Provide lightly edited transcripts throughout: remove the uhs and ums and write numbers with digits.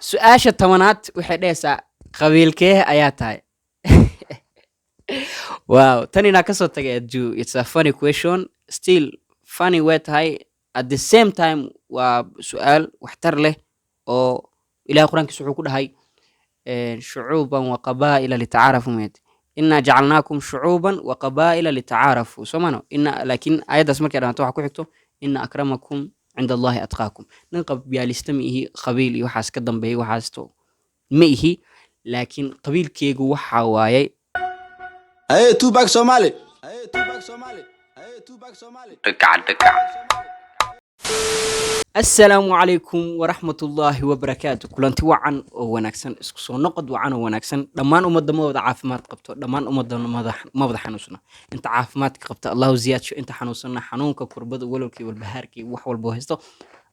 Su-aasha 10aad waxay dhehaysaa, qabiilkee ayaa tahay? Wow, tan inaa kasoo tagay adju. It's a funny question, still funny way tahay. At the same time waa su-aal waxtar leh oo Ilahay Qur-aankiisa wuxuu ku dhahay, shucuuban wa qabaa'ila litacaarafu meed, inaa jacalnaakum shucuuban wa qabaa'ila litacaarafu, soo mano ina. Laakiin ayaddaas markay dhamaato waxaa ku xigto, ina akramakum cinda Allahi atqaakum. Nin qabyaalista ma ihi, qabiil iyo waxaas ka dambeeyay waxaasto ma ihi, laakiin qabiilkeygu waxaa waayay Hey, Tupac Somali. Hey, Tupac Somali. Hey, Tupac Somali. Dhakac dhakac. Assalaamu calaykum waraxmatullaahi wabarakaatu. Kulanti wacan oo wanaagsan, isku soo noqod wacan oo wanaagsan. Dhammaan ummadda ma wada caafimaad qabto, dhammaan ummadda ma wada xanuunsana. Inta caafimaadka qabta Allahu ziyaadsho, inta xanuunsana xanuunka, kurbada, walowlka iyo walbahaarka iyo wax walba haysto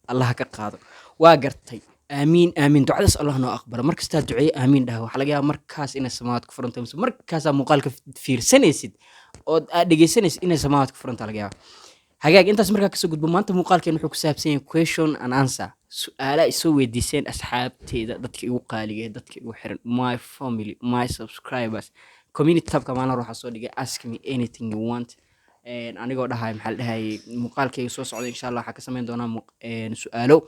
Allah ka qaado. Waa gartay. Aamiin, aamiin. Ducadaas Allah noo aqbalo. Mar kastaa duceeye aamiin dhaha, waxaa laga yaaba markaas inay samawaad ku furantahay, mise markaasaa muuqaalka fiirsanaysid ood aad dhegeysanaysid inay samawaad ku furantaha laga yaaba. Hagaag, intaas markaa kasoo gudbo, maanta muuqaalkeen wuxuu ku saabsan yahay question and answer, su-aala ay soo weydiiseen asxaabteyda, dadka igu qaaliga, dadka igu xiran, my family, my subscribers. Community tabka maalin hore waxaa soo dhigay "Ask me anything you want", anigoo dhahay, maxaa la dhahayay, muuqaalkayga soo socda insha Allah waxaa ka samayn doonaa su-aalo.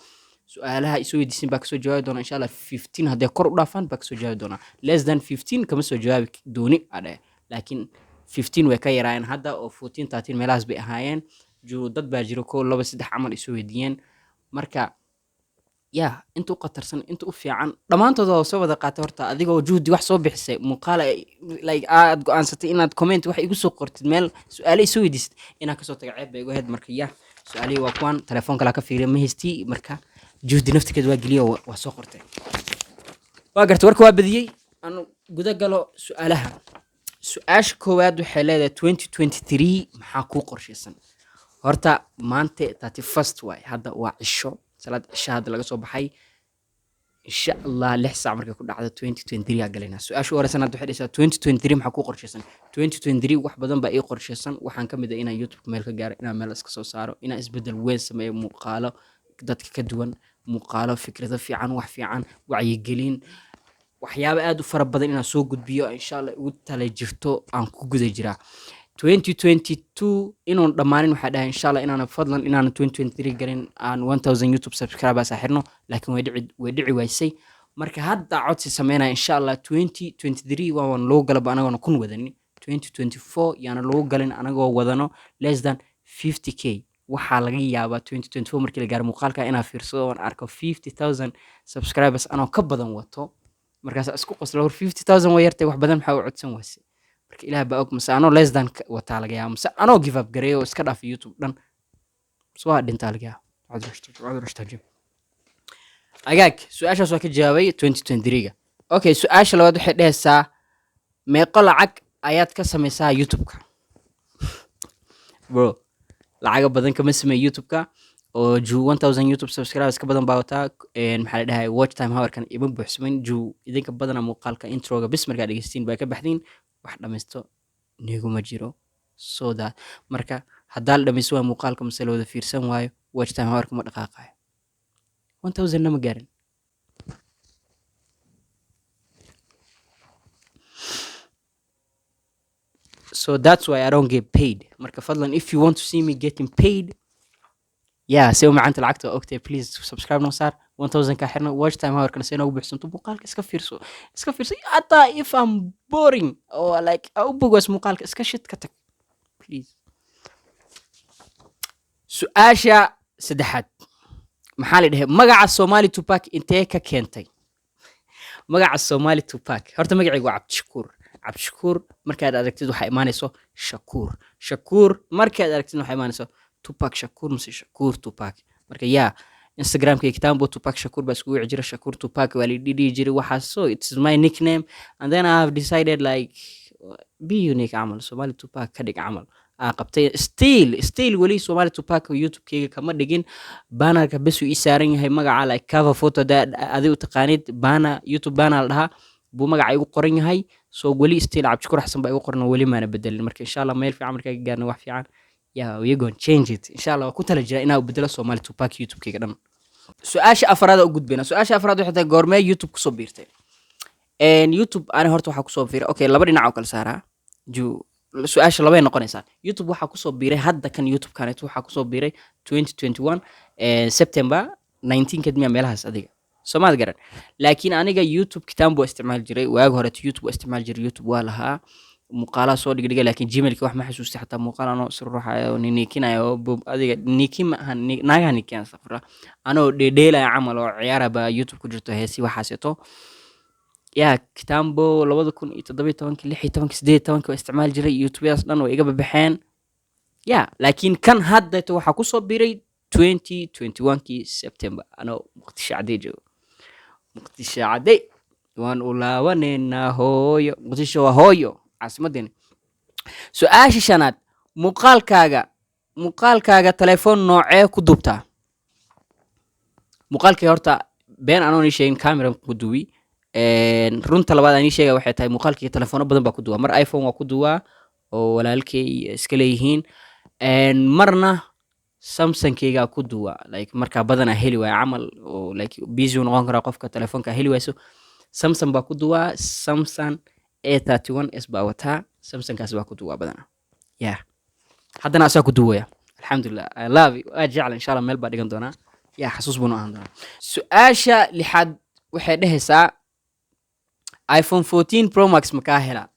Su-aalaha ay soo weydiiseen baa kasoo jawaabi doonaa insha Allah. 15 hadday kor u dhaafaan baa kasoo jawaabi doonaa, less than 15 kama soo jawaabi dooni aa dhahe. Laakiin 15 way ka yaraayeen hadda oo 14, 13 meelahaas bay ahaayeen. Dad baa jiro kow, laba, saddex camal isoo weydiiyeen. Marka ya inta u khatarsan, inta u fiican, dhammaantood waa soo wada qaatay. Horta adigoo juhdi wax soo bixisay, muuqaal like aad go-aansatay inaad comment wax igu soo qortid, meel su-aale isoo weydiisid, inaad kasoo taga ceeb bay igu ahayd. Marka ya su-aalihii waa kuwan. Telefoon kalaa ka fiiriya ma haystii, marka juhdi naftigeed waa geliyo, waa soo qortay. Waa gartay, warka waa badiyey, aan guda galo su-aalaha. Su-aasha koowaad waxay leedahay, 2023 maxaa kuu qorshaysan? Horta maanta 31st waay, hadda waa cisho, salaad cisho hadda laga soo baxay. Insha Allah 6 saac markay ku dhacdo 2023 aa galaynaa. Su-aasha u horeysan hadda waxay dhahaysaa, 2023 maxaa kuu qorshaysan? 2023 wax badan baa ii qorshaysan. Waxaan ka mid ah inaan YouTube meel ka gaaro, inaan meel iska soo saaro, inaan isbedel weyn sameeyo, muuqaalo dadka ka duwan, muuqaalo fikrado fiican, wax fiican, wacyigelin, waxyaabo aad u fara badan inaan soo gudbiyo insha Allah ugu tala jirto, aan ku guda jiraa. 2022 inuun dhammaanin waxaa dhahay insha Allah inaanan, fadlan, inaanan 2023 galin aan 1000 YouTube subscribers aan xirno, laakiin way dhici waysay. Marka hadda codsi sameynaya, insha Allah 2023 waan loo galaba anagoona 1000 wadanin. 2024 yaana loogu galin anagoo wadano less than 50K. Waxaa laga yaabaa 2024 markii la gaaro muuqaalka inaan fiirsado oon arko 50,000 subscribers anoo ka badan wato. Markaas isku qoslo, hor 50,000 waa yartay, wax badan maxaa u codsan wayse? Marka Ilaah baa og, mase anoo less than wataa laga yaaba, mase anoo give up gareeyo oo iska dhaafay YouTube dhan, mase waa dhintaa laga yaaba. Agaag, su-aashaas waa ka jawaabay 2023-ga. Okay, su-aasha labaad waxay dhehaysaa, meeqo lacag ayaad ka sameysaa YouTube-ka? Bro, lacaga badan kama sameeyo YouTube-ka oo ju 1000 YouTube subscribers ka badan baa wataa. Maxaa la dhahay, watch time hourkan ima buuxsamin ju. Idinka badana muuqaalka introga bis markaa dhegeystiin baa ka baxdiin, wax dhammaysto niguma jiro. So that marka haddaa la dhamaysto waa muuqaalka mase la wada fiirsan waayo, watch time hourka ma dhaqaaqayo, 1000 na ma gaarin. So that's why I don't get paid. Marka fadlan, if you want to see me getting paid, yeah, say u macanta lacagta waa ogtahay, please subscribe noo saar, 1000 ka xirno, watch time hourkana see noogu buuxsanto. Muuqaalka iska fiirso, iska fiirso. Hataa if I'm boring or like aa u bogaas muuqaalka, iska shid ka tag, please. Su-aasha saddexaad maxaa la dhahay, magaca Somali Tupac intee ka keentay? Magaca Somali Tupac, horta magacaygu waa Cabdishakuur. Cabdishakuur markaad aragtid waxaa imaanayso Shakuur. Shakuur markaad aragtid waxaa imaanayso Tupac Shakuur mise Shakuur Tupac. Marka yaa Instagramka kitambo Tupac Shakuur baa iskugu wici jira, Shakuur Tupac waa la dhihi jiray waxaas. So it's my nickname, and then I have decided like be unique camal, Somali Tupac ka dhig camal aa qabtay. Still weli Somali Tupac YouTube-keyga kama dhigin, bannerka bes uu ii saaran yahay magaca, like cover photo da adi u taqaanid, banner, YouTube banner la dhahaa buu magaca igu qoran yahay. So weli still Cabdishakuur Xasan baa igu qoran oo weli maana bedelin. Marka insha Allah meel fiican markaa ka gaarno, wax fiican, yeah, we gonna change it insha Allah. Waa ku tala jira inaa bedelo Somali Tupac YouTube-keyga dhan. Su-aasha afraad u gudbayna. Su-aasha afraad waxay tahay: goormee YouTube kusoo biirtay? YouTube ani horta waxaa kusoo biiray, okay, laba dhinac oo kala saaraa ju. Su-aasha labay noqonaysaa. YouTube waxaa kusoo biiray hadda kan YouTube kaneeto waxaa kusoo biiray 2021 September 19 kadmiya meelahaas adiga, soomaad garan. Laakiin aniga YouTube kitambo waa isticmaali jiray. Waagi horeeto YouTube waa isticmaali jiray, YouTube waa lahaa, muuqaalaha soo dhigdhiga, laakiin Gmailka wax ma xasuustay. Xataa muuqaal anoo isruxayo oo niniikinayo adiga niikin ma ahan, naagaha niikiyan safra, anoo dheedheelaya camal oo ciyaara baa YouTube ku jirto, heesi waxaaseeto. Ya, kitambo 2017-kii, 16-kii, 18-kii waa isticmaali jiray. YouTubeyadaas dhan way iga babaxeen ya. Laakiin kan haddeeto waxaa kusoo biiray 2021-kii September, anoo Muqdisho Cadey joogo. Muqdisho Cadey waan u laabaneynaa, hooyo Muqdisho waa hooyo, caasimadeena. Su-aasha shanaad: Muuqaalkaaga telefoon noocee ku duubtaa? Muuqaalkii horta been anoon ii sheegin, camera ku duubi. Runta labaad aan ii sheegaya waxay tahay muuqaalkii telefono badan baa ku duwaa. Mar iPhone waa ku duwaa oo walaalkay iska leeyihiin. Marna Samsungkaygaa ku duwa, like markaa badanaa heli waaya camal oo like busy uu noqon karaa qofka, telefoonka heli wayso, Samsung baa ku duwaa. Samsung A31s baa wataa, Samsungkaas baa ku duwaa badanaa. Yeah, haddana asaa ku duwaya, alxamdulilah. I love it, waa jecla. Insha Allah meel baa dhigan doonaa ya, xasuus buuna ahaan doonaa. Su-aasha lixaad waxay dhehaysaa: iPhone 14 Pro Max ma kaa helaa?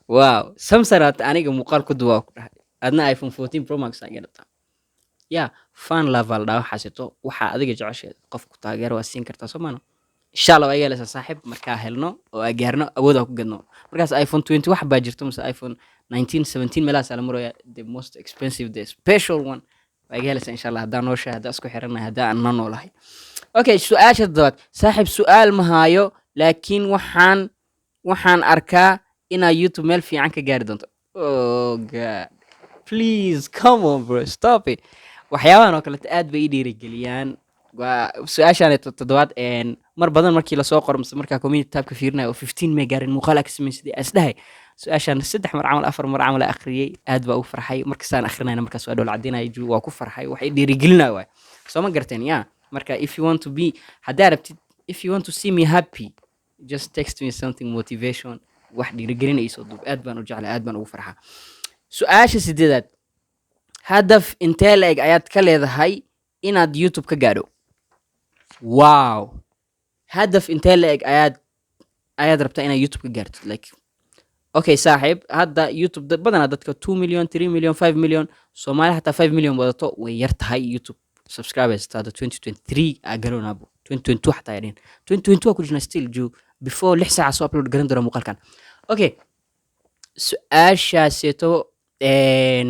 Wow, Samsung aad aniga muuqaal ku duwaa ku dhahay, adna iPhone 14 Pro Max aa garataa. Ya, fan love la dhaha waxaasito. Waxaa adiga jecesheed qofku taageero waa siin kartaa, soo maana? Insha Allah waa iga helaysaa, saaxiib, markaa helno oo aa gaarno awood aa ku gadno. Markaas iPhone 20 wax baa jirto mise iPhone 19, 17 meelahaas la maraya, the most expensive, the special one, waa iga helaysaa insha Allah, haddaan nooshahay, haddaan isku xiranahay, haddaan aan na noolahay. Okay, su-aasha toddobaad: saaxiib, su-aal ma haayo, laakiin waxaan arkaa inaa YouTube meel fiican ka gaari doonto. Oh God, please, come on bro, stop it. Waxyaabahan oo kaleeto aad bay ii dhiirigeliyaan. Waa su-aashaan toddobaad. Mar badan markii lasoo qoro mise markaa community tabka fiirinayo oo 15 may gaarin muuqaal aa ka samaysaday, is dhahay su-aashaan saddex mar camal, afar mar camal aa akhriyey. Aad baa ugu farxay markastaan akhrinayna, markaas waa dhool cadinaya, waa ku farxay, waxay dhiirigelinaya waay, soo ma garteen? Ya, marka if you want to be, haddaa rabtid, if you want to see me happy, just text me something motivation, wax dhiirigelin soo duub. Aad baan u jeclay, aad baan ugu farxaa. Su-aasha sideedaad: hadaf intee la eg ayaad ka leedahay inaad YouTube ka gaadho? Wow, hadaf intee la eg ayaad rabtaa inaad YouTube ka gaartid? Like, okay saaxiib, hadda YouTube badanaa dadka 2 million, 3 million, 5 million, Soomaali xataa 5 million wadato way yar tahay. YouTube subscribers hadda 2023 aa garoonabo, 2022 xataa yadhin, 2022 waa ku jirnaa still ju before 6 saaca soo upload garan doona muuqaalkan. Okay, su-aashaaseeto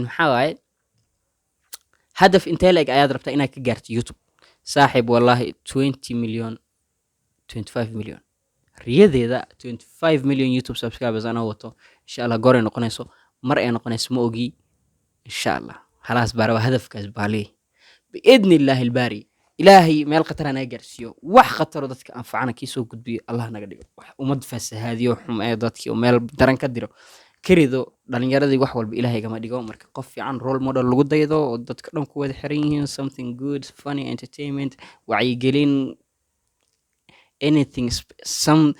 maxaa waaye? Hadaf intee la eg ayaad rabtaa inaad ka gaarto YouTube? Saaxiib, wallahi 20 million, 25 million riyadeeda, 25 million YouTube subscribers anoo wato, insha Allah. Goor ay noqonayso, mar ay noqonayso ma ogi. Insha Allah halaas baa rabaa, hadafkaas baa leeyahay, biidni illaahi albaari. Ilaahay meel khatara naga gaarsiiyo, wax khataro dadka anfacana kii soo gudbiyo Allah naga dhigo, wax ummad fasahaadiyo, xumeeyo dadkii oo meel daran ka diro, ka rido dhalinyaradii, wax walba Ilaahay gama dhigo. Marka qof fiican, role model lagu daydo oo dadka dhan ku wada xiran yihiin, something good, funny, entertainment, wacyigelin, anything, some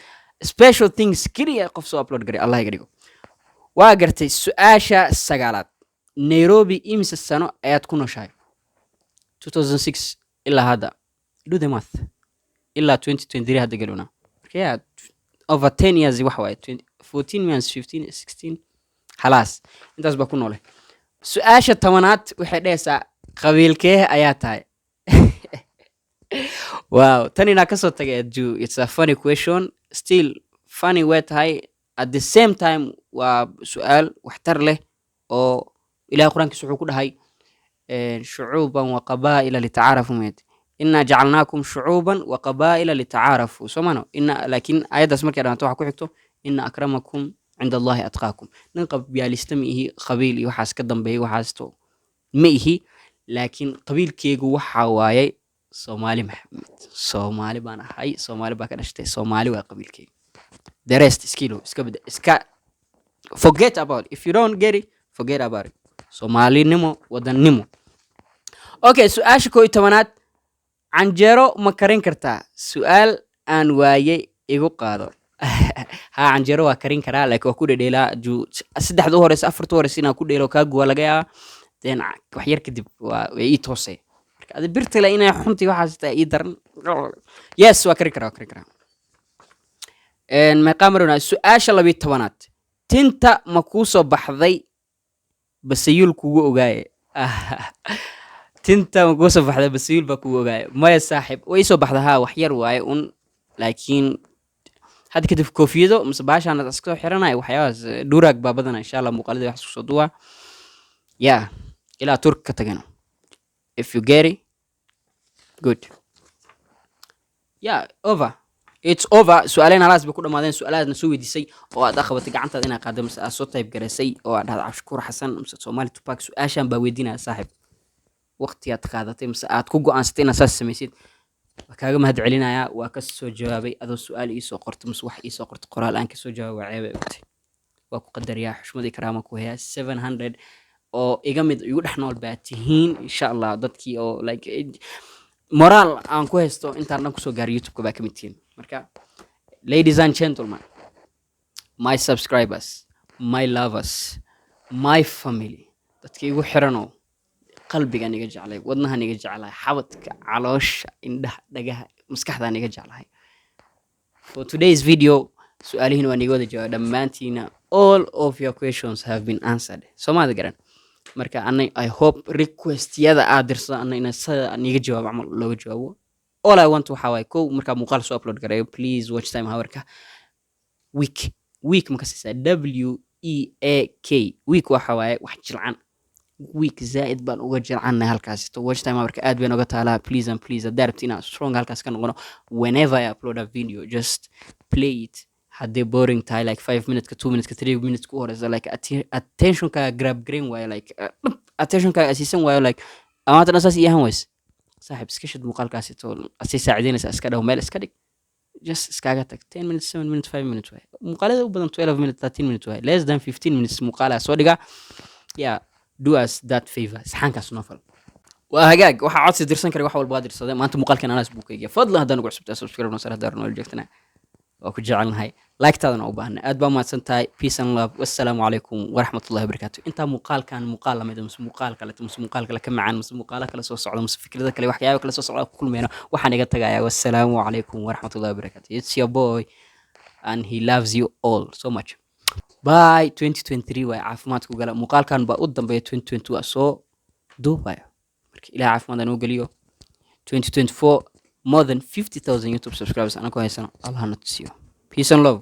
special things keliya qof soo upload garay Allah iga dhigo. Waa gartay. Su-aasha sagaalaad: Nairobi imise sano ayaad ku nooshahay? 2006 ilaa hadda, do the math, ilaa 2023 hadda galona. Marka yeah, over 10 years wax waaye, 20, 14 years, 15, 16, halaas intaas baa ku noole. Su-aasha 10aad waxay dhehaysaa: qabiilkee ayaa tahay? Wow, tan inaa kasoo tagay ju. It's a funny question, still funny way tahay. At the same time waa su-aal waxtar leh oo Ilahay Qur-aankiisa wuxuu ku dhahay shucuuban wa qabaa'ila litacaarafu meed, inaa jacalnaakum shucuuban wa qabaa'ila litacaarafu, soo mano? Ina laakiin ayaddaas markay dhamaato waxaa ku xigto: ina akramakum cinda Allahi atqaakum. Nin qabyaalista ma ihi, qabiil iyo waxaas ka dambeeyay waxaasto ma ihi, laakiin qabiilkeygu waxaa waaye Soomaali Maxamed. Soomaali baan ahay, Soomaali baa ka dhashtay, Soomaali waa qabiilkeyga. The rest iskilo iska beda, iska forget about it. If you don't get it, forget about it. Soomaalinimo, wadannimo. Okay, su-aasha 11aad. Canjeero ma karin kartaa? Su-aal aan waayey igu qaado. Ha, canjeero waa karin karaa, laakiin waa ku dhedheelaa. Saddexda u horeysa, afarta u horeysa inaan ku dheelo kaa guwa laga yaabaa. Then wax yar kadib waa way ii toosay. Marka adi birtale inay xuntii waxaas taa ii daran. Yes, waa karin karaa, waa karin karaa. Meeqaa marona? Su-aasha 12aad: tinta ma kuu soo baxday basayuul kugu ogaaye? Tinta ma kuu soo baxday basayuul baa kugu ogaaye? Maya saaxib, way soo baxda haa, wax yar waaye un, laakiin hadda kadib koofiyado mise baashaan iska soo xiranaya, waxyaabahaas dhuuraag baa badana. Insha Allah muuqaaladii wax isku soo duwaa ya ilaa Turki ka tagano. If you get it, good. Yeah, over, it's over. Su-aaleen halaas bay ku dhamaadeen. Su-aalahaadna soo weydiisay oo aad aqabatay gacantaada inaad qaadday mise aad soo type garaysay oo aad dhahda Cabdishakuur Xasan mise Somali Tupac su-aashan baa weydiinaya, saaxib, waqtigaad qaadatay mise aad ku go'aansatay inaad saas samaysid, waa kaaga mahad celinayaa. Waa ka soo jawaabay. Adoo su-aal iisoo qortay mise wax iisoo qortay qoraal aan kasoo jawaabay waa ceebay ogtay. Waa ku qadariyaa, xushmad iyo karaama ku hayaa. 700 oo iga mid igu dhex nool baa tihiin. Insha Allah dadkii oo like moraal aan ku haysto intaan dhan kusoo gaaray YouTube-ka baa ka mid tihiin. Marka ladies and gentlemen, my subscribers, my lovers, my family, dadka igu xiranoo qalbigan iga jeclay, wadnahan iga jeclahay, xabadka, caloosha, indhaha, dhagaha, maskaxdaan iga jeclahay, for today's video su-aalihiin waan iga wada jawaab dhammaantiina. All of your questions have been answered. Soomaada garan. Marka ana I hope requestyada aad dirsado ana ina sida aan iga jawaabo camal looga jawaabo. All I want waxaa waaye, kow, markaa muuqaal soo upload gareeyo, please, watch time hourka week week ma ka siisaa? weak, weak waxa waaye wax jilcan. Weak zaaid baan uga jilcannahay halkaas. To watch time hourka aad baan uga taalaa. Please and please, haddaa rabti inaan strong halkaas ka noqono, whenever I upload a video, just play it. Haddii boring tahay, like 5 minuteska, 2 minuteska, 3 minutes ku horeysa, like attentionkaaga grab gareyn waayo, like attentionkaaga asiisan waayo, like amaanta dhan saas ii ahaan wayse, saaxiib, iska shid muuqaalkaasi. To asii saacideynaysa, iska dhaw, meel iska dhig, just iskaga tag. 10 minutes, 7 minutes, 5 minutes waaye muuqaalada u badan, 12 minutes, 13 minutes waaye. Less than 15 minutes muuqaalaa soo dhigaa. Yeah, do us that favor, saxaankaas noo fal. Waa hagaag. Waxaa codsi dirsan kara wax walba waa dirsaday. Maanta muuqaalkan anaas buu kaygiya. Fadlan haddaan ugu cusubtaa, subscribe noo sar. Haddaan nool joogtana, waa ku jecelnahay, like-taadana u baahnay. Aad baa mahadsan tahay. Peace and love. Wassalaamu calaykum waraxmatullahi wabarakaatu. Intaa muuqaalkan muuqaal lamid, mise muuqaal kale, mise muuqaal kale ka macaan, mise muuqaalo kale soo socda, mise fikrado kale, waxyaabo kale soo socda ku kulmeyno, waxaan iga tagayaa wassalaamu calaykum waraxmatullahi wabarakaatu. It's your boy and he loves you all so much. Bye. 2023 waay, caafimaadku gala. Muuqaalkan baa u dambeeya 2022 waa soo duubayo. Marka Ilaah caafimaad aan u geliyo. 2024 more than 50,000 YouTube subscribers anakoo haysano, Allah na tusiyo. Peace and love.